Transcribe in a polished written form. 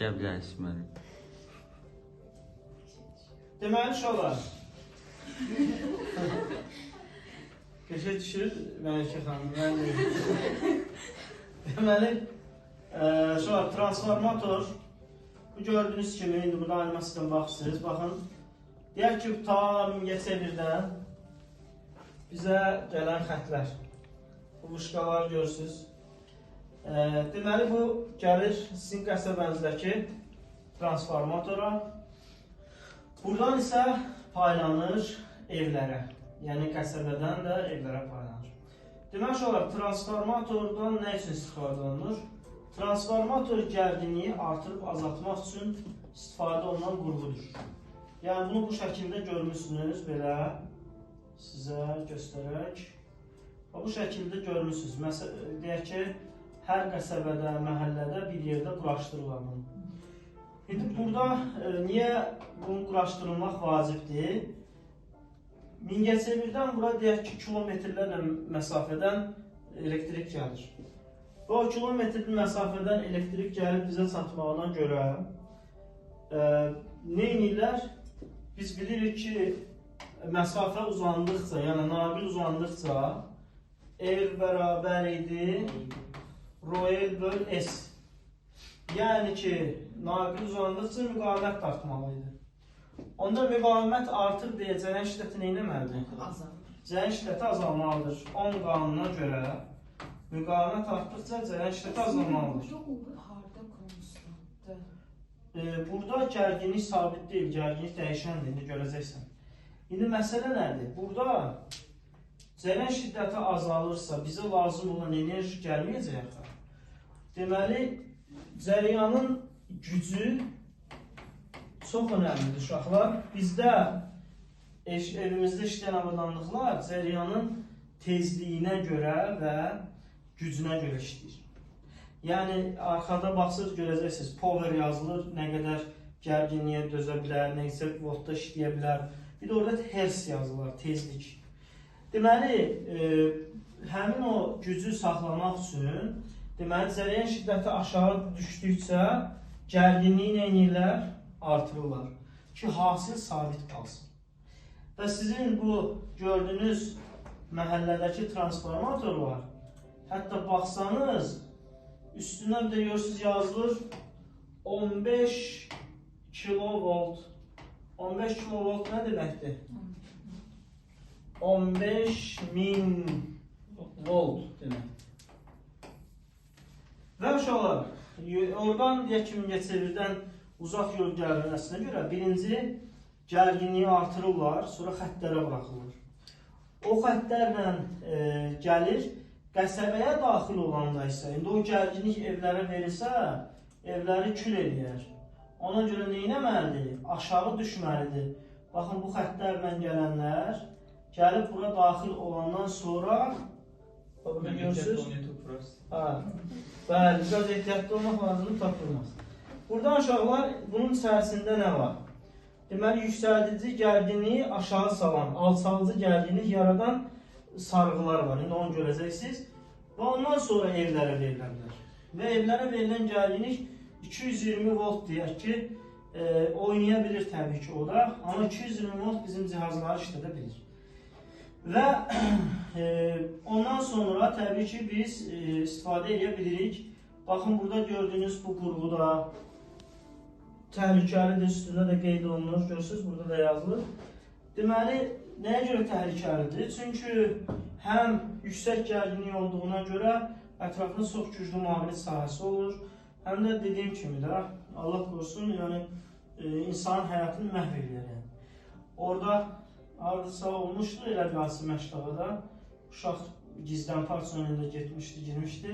Başlaya bilərsiniz müəllim. Deməli uşaqlar. Qəşə düşür Məlikə xanım, mən deyim. Deməli, uşaqlar, transformator bu gördüyünüz kimi indi burada animasiyadan baxırsınız. Baxın. Deyək ki, ta Mingəçevirdən bizə gələn xətlər. Bu vışqaları görürsünüz. Deməli bu gəlir sizin qəsəbənizdəki transformatora. Buradan isə paylanır evlərə. Yəni qəsəbədən də evlərə paylanır. Deməli uşaqlar, transformatordan nə üçün istifadə olunur? Transformator gərginliyi artırıb azaltmaq üçün istifadə olunan qurğudur. Yəni bunu bu şəkildə görmüsünüz, belə sizə göstərək. Bu şəkildə görmüsünüz. Məsələn, deyək ki, hər qəsəbədə, məhəllədə bir yerdə quraşdırırlar bunu. İndi burada niyə bunu quraşdırılmaq vacibdir? Mingəçevirdən bura deyək ki, kilometrlərlə məsafədən elektrik gəlir. Və o kilometrli məsafədən elektrik gəlib bizə çatmağına görə nə edirlər? Biz bilirik ki, məsafə uzandıqca, yəni naqil uzandıqca R bərabər idi Rho L böl S. Yəni ki, naqil uzandıqca müqavimət artmalı idi. Onda müqavimət artır deyə cəryan şiddəti nə etməlidir? Azalır. Cəryan şiddəti azalmalıdır. Ohm qanununa görə müqavimət artdıqca cəryan şiddəti azalmalıdır. Burada harda konstantdır? Burada gərginlik sabit deyil, gərginlik dəyişəndir, indi görəcəksən. İndi məsələ nədir? Burada cəryan şiddəti azalırsa, bizə lazım olan enerji gəlməyəcək axı. Deməli, cəryanın gücü çox önəmlidir uşaqlar. Bizdə evimizdə işləyən avadanlıqlar cəryanın tezliyinə görə və gücünə görə işləyir. Yəni, arxada baxsınız, görəcəksiniz, power yazılır, nə qədər gərginliyə dözə bilər, nə isə voltda işləyə bilər. Bir də orada hertz yazılır, tezlik. Deməli, həmin o gücü saxlamaq üçün, deməli, cəryan şiddəti aşağı düşdükcə gərginliyi nə edirlər? Artırırlar ki, hasil sabit qalsın. Və sizin bu gördüyünüz məhəllədəki transformator var. Hətta baxsanız, üstünə bir də görürsünüz yazılır 15 kilovolt. 15 kilovolt nə deməkdir? 15.000 volt deməkdir. Və uşaqlar, oradan deyək ki, Mingəçevirdən uzaq yol gəlməsinə görə birinci gərginliyi artırırlar, sonra xəttlərə buraxırlar. O xəttlərlə gəlir, qəsəbəyə daxil olanda isə, indi o gərginlik evlərə verilsə, evləri kül eləyər. Ona görə nə etməlidir? Aşağı düşməlidir. Baxın, bu xəttlərlə gələnlər gəlib bura daxil olandan sonra, burada görürsünüz. Hə, bəli, biraz ehtiyatlı olmaq lazımdır, tapılmaz. Buradan uşaqlar, bunun içərisində nə var? Deməli, yüksəldici gərginliyi aşağı salan, alçalıcı gərginlik yaradan sarğılar var. İndi onu görəcəksiniz. Və ondan sonra evlərə verilə bilər. Və evlərə verilən gərginlik 220 volt deyək ki, oynaya bilir təbii ki o da, amma 220 volt bizim cihazları işlədə bilir. Və ondan sonra təbii ki, biz istifadə edə bilirik. Baxın, burada gördüyünüz bu qurğuda təhlükəlidir, üstündə də qeyd olunur. Görürsünüz, burada da yazılır. Deməli, nəyə görə təhlükəlidir? Çünki həm yüksək gərginlik olduğuna görə ətrafında çox güclü maqnit sahəsi olur. Həm də dediyim kimi də, Allah qorusun, yəni insanın həyatını məhv edir. Yəni. Orada hardasa olmuşdu, elə bir hansı məştəqədə uşaq gizlən parça önündə getmişdi, girmişdi.